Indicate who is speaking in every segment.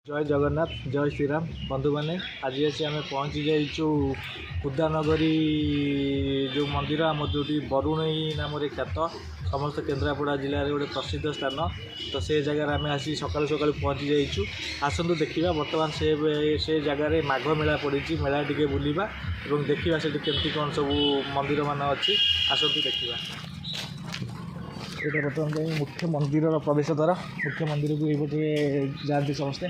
Speaker 1: ଜୟ ଜଗନ୍ନାଥ, ଜୟ ଶ୍ରୀରାମ। ବନ୍ଧୁମାନେ, ଆଜି ଆସି ଆମେ ପହଞ୍ଚି ଯାଇଛୁ କୁଦାନଗରୀ ଯେଉଁ ମନ୍ଦିର ଆମର, ଯେଉଁଠି ବରୁଣେଇ ନାମରେ ଖ୍ୟାତ, ସମସ୍ତ କେନ୍ଦ୍ରାପଡ଼ା ଜିଲ୍ଲାରେ ଗୋଟେ ପ୍ରସିଦ୍ଧ ସ୍ଥାନ। ତ ସେ ଜାଗାରେ ଆମେ ଆସି ସକାଳୁ ସକାଳୁ ପହଞ୍ଚି ଯାଇଛୁ। ଆସନ୍ତୁ ଦେଖିବା, ବର୍ତ୍ତମାନ ସେ ଜାଗାରେ ମାଘ ମେଳା ପଡ଼ିଛି। ମେଳା ଟିକେ ବୁଲିବା ଏବଂ ଦେଖିବା ସେଠି କେମିତି କ'ଣ ସବୁ ମନ୍ଦିରମାନ ଅଛି। ଆସନ୍ତୁ ଦେଖିବା। ଏଇଟା ବର୍ତ୍ତମାନ ପାଇଁ ମୁଖ୍ୟ ମନ୍ଦିରର ପ୍ରବେଶ ଦ୍ୱାର। ମୁଖ୍ୟ ମନ୍ଦିରକୁ ଏଇପଟେ ଯାଆନ୍ତି ସମସ୍ତେ।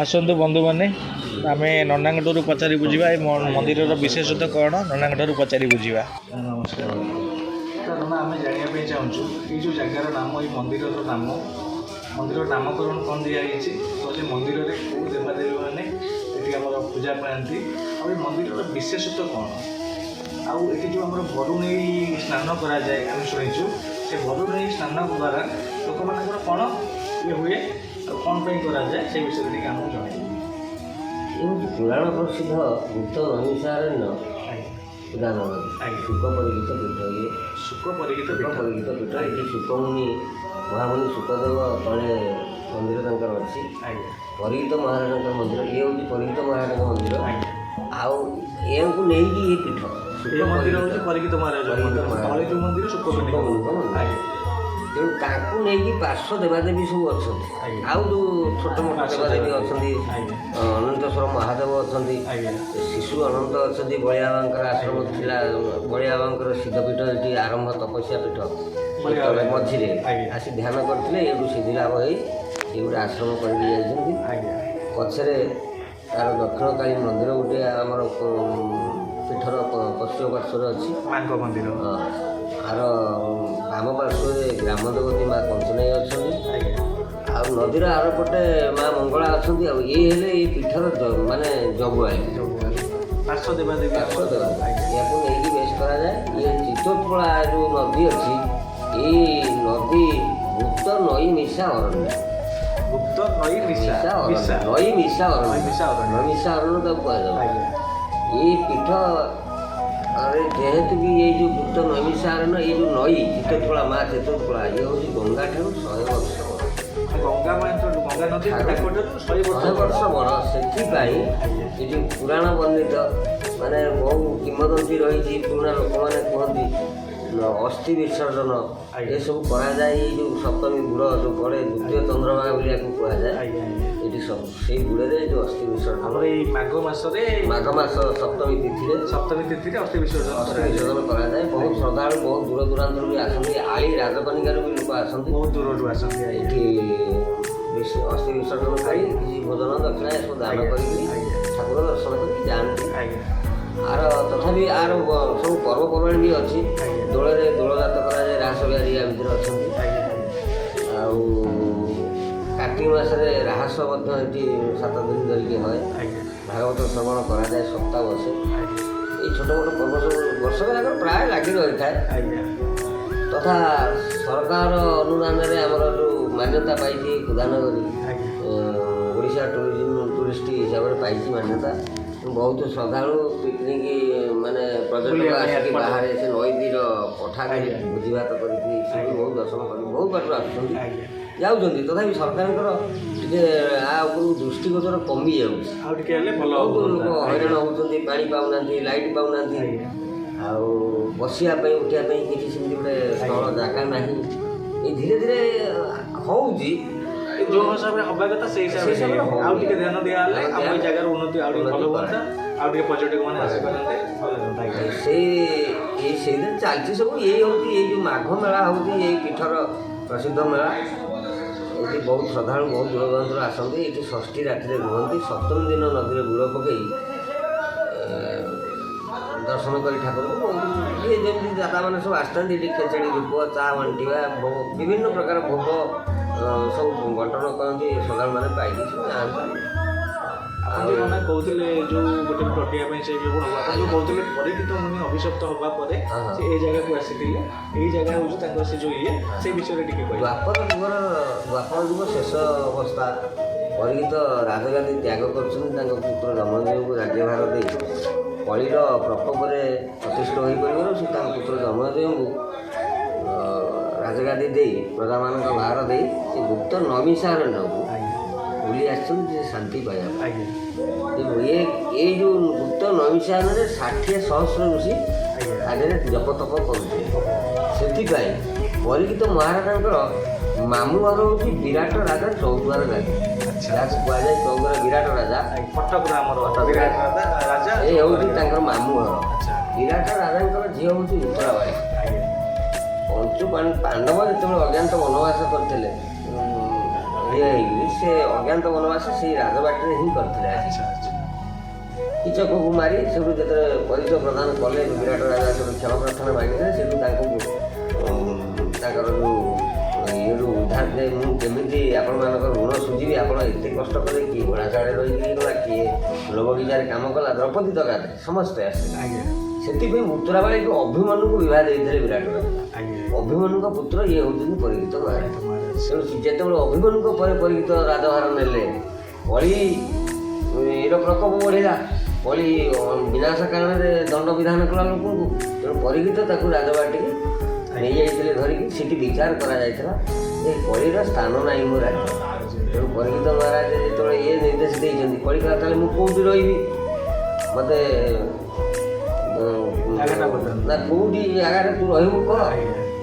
Speaker 1: ଆସନ୍ତୁ ବନ୍ଧୁମାନେ, ଆମେ ନନାଙ୍କ ଠାରୁ ପଚାରି ବୁଝିବା ଏ ମନ୍ଦିରର ବିଶେଷତ୍ୱ କ'ଣ। ନନାଙ୍କ ଠାରୁ ପଚାରି ବୁଝିବା। ନମସ୍କାର ତ ନନା, ଆମେ ଜାଣିବା ପାଇଁ ଚାହୁଁଛୁ ଏଇ ଯେଉଁ ଜାଗାର ନାମ, ଏଇ ମନ୍ଦିରର ନାମ, ମନ୍ଦିରର ନାମକରଣ କ'ଣ ଦିଆହେଇଛି, ତ ସେ ମନ୍ଦିରରେ କେଉଁ ଦେବାଦେବୀମାନେ ଏଠି ଆମର ପୂଜା ପାଆନ୍ତି, ଆଉ ଏ ମନ୍ଦିରର ବିଶେଷତ୍ୱ କ'ଣ, ଆଉ ଏଠି ଯେଉଁ ଆମର ବରୁଣେଇ ସ୍ନାନ କରାଯାଏ ଆମେ ଶୁଣିଛୁ, ସେ ବରୁଣେଇ ସ୍ନାନ ଦ୍ୱାରା ଲୋକମାନଙ୍କର କ'ଣ ଇଏ ହୁଏ ଆଉ କ'ଣ ପାଇଁ କରାଯାଏ, ସେ ବିଷୟରେ ଟିକେ ଆମକୁ ଜଣାଇବେ।
Speaker 2: ଏ ହେଉଛି ପୁରାଣ ପ୍ରସିଦ୍ଧ ଗୁପ୍ତ ନୈମିଷାରଣ୍ୟ ଉଦାନଗରୀ। ଶୁକ ପରିଗୀତ ପୀଠ ଇଏ।
Speaker 1: ଶୁକ ପରିଗୀତ
Speaker 2: ଶୁକ
Speaker 1: ପୀଠ।
Speaker 2: ପରିଗୀତ ପୀଠ। ଏଠି ଶୁକମୁନି, ମହାମୁନି ଶୁକଦେବ ତଳେ ମନ୍ଦିର ତାଙ୍କର ଅଛି। ପରିଗୀତ ମହାରାଜଙ୍କ ମନ୍ଦିର ଇଏ ହେଉଛି, ପରିଗୀତ ମହାରାଜଙ୍କ ମନ୍ଦିର। ଆଉ ଏହାକୁ ନେଇକି ଇଏ ପୀଠ।
Speaker 1: ଏ ମନ୍ଦିର ହେଉଛି ପରିଗୀତ ମହାରାଜ
Speaker 2: ପରିଗୀତ
Speaker 1: ମନ୍ଦିର।
Speaker 2: ମହାରାଜ।
Speaker 1: ତଳେ ଯେଉଁ ମନ୍ଦିର ଶୁକମୁନିଙ୍କ
Speaker 2: ଶୁକମୁନିଙ୍କ ମନ୍ଦିର। ତେଣୁ ତାଙ୍କୁ ନେଇକି ପାର୍ଶ୍ୱ ଦେବାଦେବୀ ସବୁ ଅଛନ୍ତି। ଆଉ ଯେଉଁ ଛୋଟ ମୋଟ
Speaker 1: ପାର୍ଶ୍ୱ
Speaker 2: ଦେବାଦେବୀ
Speaker 1: ଦେବାଦେବୀ।
Speaker 2: ଅଛନ୍ତି, ଅନନ୍ତେଶ୍ୱର ମହାଦେବ ଅଛନ୍ତି, ଶିଶୁ ଅନନ୍ତ ଅଛନ୍ତି। ବଳିଆ ବାବାଙ୍କର ଆଶ୍ରମ ଥିଲା, ବଳିଆ ବାବାଙ୍କର ସିଦ୍ଧପୀଠ ଏଠି ଆରମ୍ଭ, ତପସ୍ୟା ପୀଠ
Speaker 1: ବଳିଆ
Speaker 2: ତଳେ
Speaker 1: ବାବା।
Speaker 2: ମଝିରେ ଆସି ଧ୍ୟାନ କରିଥିଲେ। ଏଇଠୁ ସିଦ୍ଧି ଲାଭ ହେଇ ସେ ଗୋଟେ ଆଶ୍ରମ କରିକି ଯାଇଛନ୍ତି। ପଛରେ ତାର ଦକ୍ଷିଣକାଳୀ ମନ୍ଦିର ଗୋଟିଏ ଆମର ପୀଠର ପଶ୍ଚିମ ପାର୍ଶ୍ୱରେ ଅଛି।
Speaker 1: ମାଙ୍କ ମନ୍ଦିର।
Speaker 2: ହଁ। ଆର ବାମ ପାର୍ଶ୍ୱରେ ଗ୍ରାମ ଦେବତୀ ମା କଞ୍ଚନାଇ ଅଛନ୍ତି। ଆଉ ନଦୀର ଆରପଟେ ମା ମଙ୍ଗଳା ଅଛନ୍ତି। ଆଉ ଇଏ ହେଲେ ଏଇ ପୀଠର ମାନେ ଜଗୁଆଳି।
Speaker 1: ପାର୍ଶ୍ୱ ଦେବାଦେବୀ।
Speaker 2: ପାର୍ଶ୍ୱ ଦେବତା। ୟାକୁ ନେଇକି ବେଶ କରାଯାଏ। ଇଏ ଚିତୋତ୍ପଳା ଯେଉଁ ନଦୀ ଅଛି, ଏଇ ନଦୀ ଗୁପ୍ତ ନଈ ମିଶା ଅରଣ୍ୟ।
Speaker 1: ଗୁପ୍ତ ନଈ ମିଶା।
Speaker 2: ମିଶା
Speaker 1: ମିଶା।
Speaker 2: ଅରଣ୍ୟ, ନଈ ମିଶା
Speaker 1: ନଈ
Speaker 2: ଅରଣ୍ୟ।
Speaker 1: ମିଶା ଅରଣ୍ୟ।
Speaker 2: ନଈ ମିଶା ଅରଣ୍ୟ ତାକୁ କୁହାଯାଏ। ଏଇ ପୀଠ ଯେହେତୁ ବି ଏଇ ଯେଉଁ ଗୁପ୍ତ ନଈ ମିଶା ଅରଣ୍ୟ, ଏଇ ଯେଉଁ ନଈ ଚିତୋତ୍ପଳା, ମା ଚିତୋତ୍ପଳା, ଇଏ ହେଉଛି ଗଙ୍ଗା ଠାରୁ 100 ବର୍ଷ ବଡ଼।
Speaker 1: ଗଙ୍ଗା ମାଙ୍କ, ଗଙ୍ଗା ନଦୀ ତାଙ୍କଠାରୁ 100 ବର୍ଷ
Speaker 2: 100 ବର୍ଷ ବଡ଼। ସେଥିପାଇଁ ଏ ଯେଉଁ ପୁରାଣ ବର୍ଣ୍ଣିତ, ମାନେ ବହୁ କିମ୍ବଦନ୍ତୀ ରହିଛି, ପୁରୁଣା ଲୋକମାନେ କୁହନ୍ତି, ଅସ୍ଥି ବିସର୍ଜନ ଏସବୁ କରାଯାଏ। ଏଇ ଯେଉଁ ସପ୍ତମୀ ବୁଡ଼ ଯେଉଁ ପଡ଼େ, ଦ୍ୱିତୀୟ ଚନ୍ଦ୍ରଭାଗା ବୋଲି ୟାକୁ କୁହାଯାଏ।
Speaker 1: ଆଜ୍ଞା ଆଜ୍ଞା
Speaker 2: ଏଠି ସବୁ ସେଇ ବୁଡ଼ରେ ଯେଉଁ ଅସ୍ଥି ବିସର୍ଜନ
Speaker 1: ଆମର ଏଇ ମାଘ ମାସରେ।
Speaker 2: ମାଘ ମାସ ସପ୍ତମୀ ତିଥିରେ।
Speaker 1: ସପ୍ତମୀ ତିଥିରେ ଅସ୍ଥି ବିସର୍ଜନ
Speaker 2: ଅସ୍ଥି
Speaker 1: କରାଯାଏ।
Speaker 2: ବିସର୍ଜନ କରାଯାଏ। ବହୁତ ଶ୍ରଦ୍ଧାଳୁ ବହୁତ ଦୂର ଦୂରାନ୍ତରୁ ବି ଆସନ୍ତି। ଆଳି ରାଜକନିକାରୁ ବି ଲୋକ ଆସନ୍ତି।
Speaker 1: ବହୁତ ଦୂରରୁ ଆସନ୍ତି, ଆଜ୍ଞା।
Speaker 2: ଏଠି ଅସ୍ଥି ବିସର୍ଜନ କରି କିଛି ଭୋଜନ ଦକ୍ଷିଣା ଏସବୁ ଦାନ କରିକି ଠାକୁର ଦର୍ଶନ କରିକି ଯାଆନ୍ତି। ଆର ତଥାପି ଆର ସବୁ ପର୍ବପର୍ବାଣି ବି ଅଛି। ଦୋଳରେ ଦୋଳଯାତ କରାଯାଏ। ରାସ ବିହାରୀ ୟା ଭିତରେ ଅଛନ୍ତି। ଆଉ କାର୍ତ୍ତିକ ମାସରେ ରାହାସ ମଧ୍ୟ ଏଠି 7 ଦିନ ଧରିକି ହୁଏ। ଭାଗବତ ଶ୍ରବଣ କରାଯାଏ, ସପ୍ତାହ ବସେ। ଏଇ ଛୋଟ ମୋଟ ପର୍ବ ସବୁ ବର୍ଷକ ଯାକର ପ୍ରାୟ ଲାଗି ରହିଥାଏ। ତଥା ସରକାର ଅନୁଦାନରେ ଆମର ଯେଉଁ ମାନ୍ୟତା ପାଇଛି କୁଦାନଗରୀ, ଓଡ଼ିଶା ଟୁରିଜିମ୍ ଟୁରିଷ୍ଟ ହିସାବରେ ପାଇଛି ମାନ୍ୟତା। ବହୁତ ଶ୍ରଦ୍ଧାଳୁ, ପିକନିକ୍ ମାନେ ପର୍ଯ୍ୟଟକ
Speaker 1: ବୁଲିବା ପାଇଁ
Speaker 2: ଆସିକି
Speaker 1: ଆସନ୍ତି।
Speaker 2: ବାହାରେ ସେ ନଈତୀର ପଠାରେ ଭୋଜି ଭାତ କରିକି ସେଠି ବହୁତ ଦର୍ଶନ କରି ବହୁତ ବାଟରୁ ଆସୁଛନ୍ତି, ଯାଉଛନ୍ତି। ତଥାପି ସରକାରଙ୍କର ଟିକେ ଆ ଉପରକୁ ଦୃଷ୍ଟିଗୋଚର କମି ଯାଉଛି।
Speaker 1: ଆଉ ଟିକେ ହେଲେ ଭଲ
Speaker 2: ବହୁତ
Speaker 1: ହୁଅନ୍ତା।
Speaker 2: ଲୋକ ହଇରାଣ ହେଉଛନ୍ତି, ପାଣି ପାଉନାହାନ୍ତି, ଲାଇଟ୍ ପାଉନାହାନ୍ତି। ଆଉ ବସିବା ପାଇଁ, ଉଠିବା ପାଇଁ କିଛି ସେମିତି ଗୋଟେ ସ୍ଥଳ ଜାଗା ନାହିଁ। ଏଇ ଧୀରେ ଧୀରେ ହେଉଛି।
Speaker 1: ଯୋଉ ହିସାବରେ ହବା କଥା ସେଇ ହିସାବରେ
Speaker 2: ସେଇ ହିସାବରେ
Speaker 1: ହେଇନି। ଆଉ ଟିକେ ଧ୍ୟାନ ଦିଆହେଲେ
Speaker 2: ଆଉ
Speaker 1: ଆମ ଏଇ ଜାଗାର ଉନ୍ନତି ଆଉ ଟିକେ ଭଲ
Speaker 2: ଉନ୍ନତି
Speaker 1: ହୁଅନ୍ତା, ଆଉ ଟିକେ ପର୍ଯ୍ୟଟକ ମାନେ ଆସିପାରନ୍ତେ, ଭଲ ହୁଅନ୍ତା ଆଜ୍ଞା।
Speaker 2: ସେଇ ଏଇ ସେଇଥିରେ ଚାଲିଛି ସବୁ। ଏଇ ହେଉଛି, ଏଇ ଯେଉଁ ମାଘ ମେଳା ହେଉଛି ଏଇ ପୀଠର ପ୍ରସିଦ୍ଧ ମେଳା। ଏଠି ବହୁତ ଶ୍ରଦ୍ଧାଳୁ ବହୁତ ଦୂର ଦୂରାନ୍ତରୁ ଆସନ୍ତି। ଏଠି ଷଷ୍ଠୀ ରାତିରେ ରୁହନ୍ତି। ସପ୍ତମୀ ଦିନ ନଦୀରେ ବୁଡ଼ ପକେଇ ଦର୍ଶନ କରି ଠାକୁରଙ୍କୁ ବହୁତ ଯିଏ ଯେମିତି ଦାତାମାନେ ସବୁ ଆସିଥାନ୍ତି। ଏଠି ଖେଚେଡ଼ି ରୂପ, ଚା ବାଣ୍ଟିବା, ଭୋଗ, ବିଭିନ୍ନ ପ୍ରକାର ଭୋଗ ସବୁ ବଣ୍ଟନ କରନ୍ତି। ଶ୍ରଦ୍ଧାଳୁମାନେ ପାଇକି ସବୁ ଯାଆନ୍ତି।
Speaker 1: ଆପଣ ଯୋଉ ନନା କହୁଥିଲେ, ଯୋଉ ଗୋଟେ ଟଟିଆ ପାଇଁ ସେଇ ଯୋଉ ଆପଣ ଯୋଉ କହୁଥିଲେ, ପରୀକ୍ଷିତ ମୁନି ଅଭିଶପ୍ତ ହବା ପରେ ସେ ଏଇ ଜାଗାକୁ ଆସିଥିଲେ, ଏଇ ଜାଗା ହେଉଛି ତାଙ୍କର ସେ ଯୋଉ ଇଏ, ସେଇ ବିଷୟରେ ଟିକେ କହିବେ।
Speaker 2: ଦ୍ୱାପର ଯୁଗର, ଦ୍ୱାପର ଯୁଗ ଶେଷ ଅବସ୍ଥା। ପରୀକ୍ଷିତ ରାଜଗାଦି ତ୍ୟାଗ କରୁଛନ୍ତି। ତାଙ୍କ ପୁତ୍ର ଜନ୍ମଦେବଙ୍କୁ ରାଜ୍ୟଭାର ଦେଇ କଳିର ପ୍ରକୋପରେ ଅତିଷ୍ଠ ହୋଇପଡ଼ିବାରୁ ସେ ତାଙ୍କ ପୁତ୍ର ଜନ୍ମଦେବଙ୍କୁ ରାଜଗାଦି ଦେଇ, ପ୍ରଜାମାନଙ୍କ ଭାର ଦେଇ ସେ ଗୁପ୍ତ ନୈମିଷାରଣ୍ୟକୁ ଭୁଲି ଆସିଛନ୍ତି ଯେ ଶାନ୍ତି ପାଇବା ପାଇଁ।
Speaker 1: ଆଜ୍ଞା।
Speaker 2: ଏଇ ଯୋଉ ଗୁପ୍ତ ନୈମିଷାରଣ୍ୟରେ 60 ସହସ୍ର ଋଷି ତା ଦେହରେ ଜପତପ କରୁଥିଲେ। ସେଥିପାଇଁ ପରୀକ୍ଷିତ ମହାରାଜାଙ୍କର ମାମୁଁ ଘର ହେଉଛି ବିରାଟ ରାଜା ଚୌଦ୍ୱାର ରାଜା, ଯାହାକୁ କୁହାଯାଏ ଚୌଦ୍ୱାର ବିରାଟ ରାଜା।
Speaker 1: କଟକର ଆମର
Speaker 2: କଟକର।
Speaker 1: ବିରାଟ ରାଜା।
Speaker 2: ଏ ହେଉଛି ତାଙ୍କର ମାମୁଁ ଘର। ବିରାଟ ରାଜାଙ୍କର ଝିଅ ହେଉଛି ଉତ୍ତରାବାଳୀ। ପଞ୍ଚୁ ପାଣ୍ଡବ ଯେତେବେଳେ ଅଜ୍ଞାତ ବନବାସ କରିଥିଲେ, ଇଏ ହେଇକିରି ସେ ଅଜ୍ଞାତ ବନବାସ ସେଇ ରାଜବାଟୀରେ ହିଁ କରିଥିଲେ ଆସି।
Speaker 1: ଆଚ୍ଛା ଆଚ୍ଛା
Speaker 2: କୀଚକକୁ ମାରି ସେଠୁ ଯେତେବେଳେ ପରିଚୟ ପ୍ରଦାନ କଲେ, ବିରାଟ ରାଜା ସେଠୁ କ୍ଷମା ପ୍ରାର୍ଥନା ମାଗିଥିଲେ। ସେଠୁ ତାଙ୍କୁ ତାଙ୍କର ଯେଉଁ ଇଏରୁ ଉଦ୍ଧାର ଯେ ମୁଁ କେମିତି ଆପଣମାନଙ୍କର ଋଣ ସୁଝିବି, ଆପଣ ଏତେ କଷ୍ଟ କଲେ, କିଏ ଘୋଡ଼ା ଚାଳେ ରହିକି ଗଲା, କିଏ ଫୁଲ ବଗିଚାରେ କାମ କଲା, ଦ୍ରୌପଦୀ ତକାରେ ସମସ୍ତେ ଆସିଲେ। ସେଥିପାଇଁ ଉତ୍ତରାବାଳୀକୁ ଅଭିମନ୍ୟୁକୁ ବିବାହ ଦେଇଥିଲେ ବିରାଟ ରାଜା। ଅଭିମନ୍ୟୁଙ୍କ ପୁତ୍ର ଇଏ ହେଉଛନ୍ତି ପରୀକ୍ଷିତ ମହାରାଜ।
Speaker 1: ମହାରାଜ।
Speaker 2: ତେଣୁ ଯେତେବେଳେ ଅଭିମନ୍ୟୁଙ୍କ ପରେ ପରୀକ୍ଷିତ ରାଜଭାର ନେଲେ, କଳି ର ପ୍ରକୋପ ବଢ଼ିଲା। କଳି ବିନାଶ କାରଣରେ ଦଣ୍ଡ ବିଧାନ କଲା ଲୋକଙ୍କୁ। ତେଣୁ ପରୀକ୍ଷିତ ତାକୁ ରାଜବାଟିକି ନେଇଯାଇଥିଲେ ଧରିକି। ସେଠି ବିଚାର କରାଯାଇଥିଲା ଯେ କଳିର ସ୍ଥାନ ନାହିଁ ମୋ ରାଜ୍ୟ। ତେଣୁ ପରୀକ୍ଷିତ ମହାରାଜ ଯେତେବେଳେ ଇଏ ନିର୍ଦ୍ଦେଶ ଦେଇଛନ୍ତି, କଳି କହିଲା ତାହେଲେ ମୁଁ କେଉଁଠି ରହିବି, ମୋତେ
Speaker 1: ଜାଗାଟା ବତାନ୍ତୁ।
Speaker 2: ନା କେଉଁଠି ଜାଗାରେ ତୁ ରହିବୁ କହ।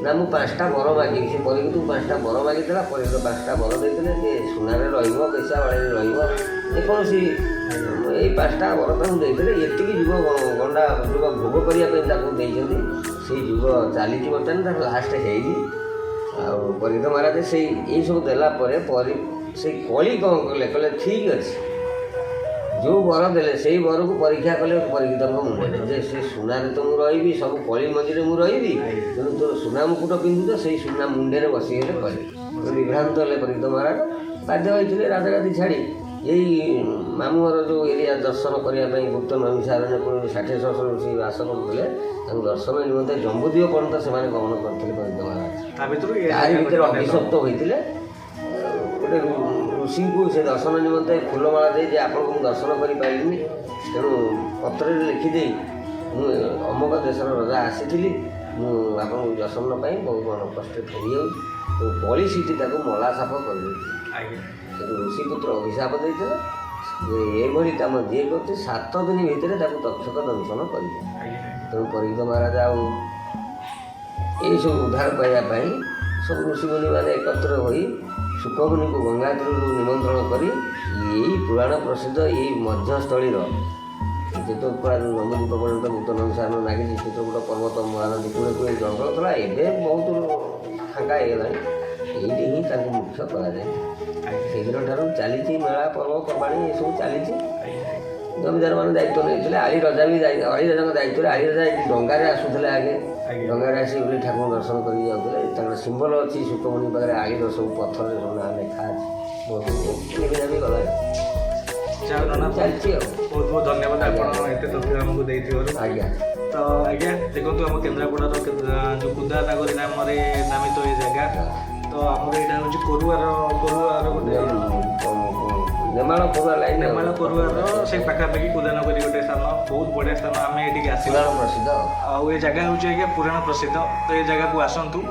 Speaker 2: ନା ମୁଁ 5ଟା ବର ମାଗିବି। ସେ ପରୀକ୍ଷିତକୁ 5ଟା ବର ମାଗିଥିଲା। ପରୀକ୍ଷିତ 5ଟା ବର ଦେଇଥିଲେ ଯେ ସୁନାରେ ରହିବ, ପଇସା ବାଳିରେ ରହିବ, ଯେକୌଣସି ଏଇ 5ଟା ବର ତାଙ୍କୁ ଦେଇଥିଲେ। ଏତିକି ଯୁଗ ଗଣ୍ଡା ଯୁଗ ଭୋଗ କରିବା ପାଇଁ ତାକୁ ଦେଇଛନ୍ତି। ସେଇ ଯୁଗ ଚାଲିଛି ବର୍ତ୍ତମାନ, ତାର ଲାଷ୍ଟ ହେଇନି। ଆଉ ପରୀକ୍ଷିତ ମହାରାଜ ସେଇ ଏଇସବୁ ଦେଲା ପରେ ସେଇ କଳି କ'ଣ କଲେ, କହିଲେ ଠିକ୍ ଅଛି, ଯେଉଁ ବର ଦେଲେ ସେଇ ବରକୁ ପରୀକ୍ଷା କଲେ ପରୀକ୍ଷିତଙ୍କ ମୁଣ୍ଡରେ ଯେ ସେ ସୁନାରେ ତ ମୁଁ ରହିବି, ସବୁ କଳି ମଝିରେ ମୁଁ ରହିବି, ତେଣୁ ତୋର ସୁନା ମୁକୁଟ ପିନ୍ଧୁଛ, ସେଇ ସୁନା ମୁଣ୍ଡରେ ବସିଗଲେ କଳି। ତେଣୁ ବିଭ୍ରାନ୍ତ ହେଲେ ପରୀକ୍ଷିତ ମହାରାଜ, ବାଧ୍ୟ ହୋଇଥିଲେ ରାଜଗାଦି ଛାଡ଼ି ଏଇ ମାମୁଁ ଘର ଯେଉଁ ଏରିଆ ଦର୍ଶନ କରିବା ପାଇଁ। ଗୁପ୍ତ ନୈମିଷାରଣ୍ୟ 60 ସହସ୍ର ଋଷି ବାସ କରୁଥିଲେ, ତାଙ୍କୁ ଦର୍ଶନ ନିମନ୍ତେ ଜମ୍ବୁଦ୍ୱୀପ ପର୍ଯ୍ୟନ୍ତ ସେମାନେ ଗମନ କରିଥିଲେ ପରୀକ୍ଷିତ ମହାରାଜ।
Speaker 1: ତା ଭିତରୁ ଏ
Speaker 2: ତାରି
Speaker 1: ଜାଗା
Speaker 2: ଭିତରେ
Speaker 1: ଗୋଟେ ଅନ୍ୟତମ।
Speaker 2: ଅଭିଶପ୍ତ ହୋଇଥିଲେ। ଗୋଟେ ଋଷିଙ୍କୁ ସେ ଦର୍ଶନ ନିମନ୍ତେ ଫୁଲମାଳା ଦେଇ ଯେ ଆପଣଙ୍କୁ ମୁଁ ଦର୍ଶନ କରିପାରିଲିନି, ତେଣୁ ପତ୍ରରେ ଲେଖିଦେଇ ମୁଁ ଅମୁକ ଦେଶର ରଜା ଆସିଥିଲି, ମୁଁ ଆପଣଙ୍କୁ ଦର୍ଶନ ପାଇଁ ବହୁତ ମନ କଷ୍ଟରେ ଫେରିଯାଉଛି। ତେଣୁ କଳି ସେଠି ତାକୁ ମଲା ସାପ କରିଦେଇଥିଲେ। ସେଠୁ ଋଷିପୁତ୍ର ଅଭିଶାପ ଦେଇଥିଲେ ଯେ ଏଭଳି କାମ ଯିଏ କରୁଛି 7 ଦିନ ଭିତରେ ତାକୁ ତକ୍ଷକ ଦଂଶନ କରିବ। ତେଣୁ ପରୀକ୍ଷିତ ମହାରାଜ ଆଉ ଏଇସବୁ ଉଦ୍ଧାର ପାଇବା ପାଇଁ ସବୁ ଋଷିମୁନିମାନେ ଏକତ୍ର ହୋଇ ଶୁକମୁନିଙ୍କୁ ଗଙ୍ଗାତୀରରୁ ନିମନ୍ତ୍ରଣ କରି ଏଇ ପୁରାଣ ପ୍ରସିଦ୍ଧ ଏଇ ମଧ୍ୟସ୍ଥଳୀର ଚିତ୍ରକୂଟ ଜମ୍ବୁଦ୍ୱୀପ ପର୍ଯ୍ୟନ୍ତ ଗୁପ୍ତ ନୈମିଷାରଣ୍ୟ ନାଗିଛି। ଚିତ୍ରକୂଟ ପର୍ବତ ମହାନଦୀ କୂଳେ କୂଳେ ଜଙ୍ଗଲ ଥିଲା, ଏବେ ବହୁତ ଫାଙ୍କା ହେଇଗଲାଣି। ଏଇଠି ହିଁ ତାଙ୍କୁ ମୁଖ୍ୟ କରାଯାଏ। ସେଇଦିନଠାରୁ ଚାଲିଛି ମେଳା, ପର୍ବପର୍ବାଣି ଏସବୁ ଚାଲିଛି। ଜମିଦାରମାନେ ଦାୟିତ୍ୱ ନେଇଥିଲେ। ଆଳି ରଜା ବି ଆଳି ରଜାଙ୍କ ଦାୟିତ୍ୱରେ ଆଳି ରଜା ଏଠି ଡଙ୍ଗାରେ ଆସୁଥିଲେ ଆଗେ। ଡଙ୍ଗାରେ ଆସି ବୋଲି ଠାକୁରଙ୍କୁ ଦର୍ଶନ କରିକି ଯାଉଥିଲେ। ତାଙ୍କର ସିମ୍ବଲ ଅଛି ଶୁକମୁନି ପାଖରେ, ଆଳିର ସବୁ ପଥରରେ ସବୁ ନାଁ ଲେଖା ଅଛି। ବହୁତ ନିବି ଗଲାଣି।
Speaker 1: ଯାହା ହଉ ନନା,
Speaker 2: ଚାଲିଛି ଆଉ।
Speaker 1: ବହୁତ ବହୁତ ଧନ୍ୟବାଦ ଆପଣ ଏତେ ତଥ୍ୟ ଆମକୁ ଦେଇଥିବାରୁ।
Speaker 2: ଆଜ୍ଞା।
Speaker 1: ତ ଆଜ୍ଞା ଦେଖନ୍ତୁ, ଆମ କେନ୍ଦ୍ରାପଡ଼ାର ଯେଉଁ କୁଦା ନଗରୀ ନାମରେ ନାମିତ ଏ ଜାଗା। ତ ଆମର ଏଇଟା ହେଉଛି କୋରୁଆର ଗୋଟେ
Speaker 2: ନେମାଳ କୋରୁଆ ଲାଇନ୍।
Speaker 1: ନେମାଳ କୋରୁଆର ସେଇ ପାଖାପାଖି କୁଦାନଗରୀ ଗୋଟେ ସ୍ଥାନ, ବହୁତ ବଢ଼ିଆ ସ୍ଥାନ। ଆମେ ଏଠିକି ଆସିଲୁ।
Speaker 2: ପୁରାଣ ପ୍ରସିଦ୍ଧ।
Speaker 1: ଆଉ ଏ ଜାଗା ହେଉଛି ଆଜ୍ଞା ପୁରାଣ ପ୍ରସିଦ୍ଧ। ତ ଏ ଜାଗାକୁ ଆସନ୍ତୁ।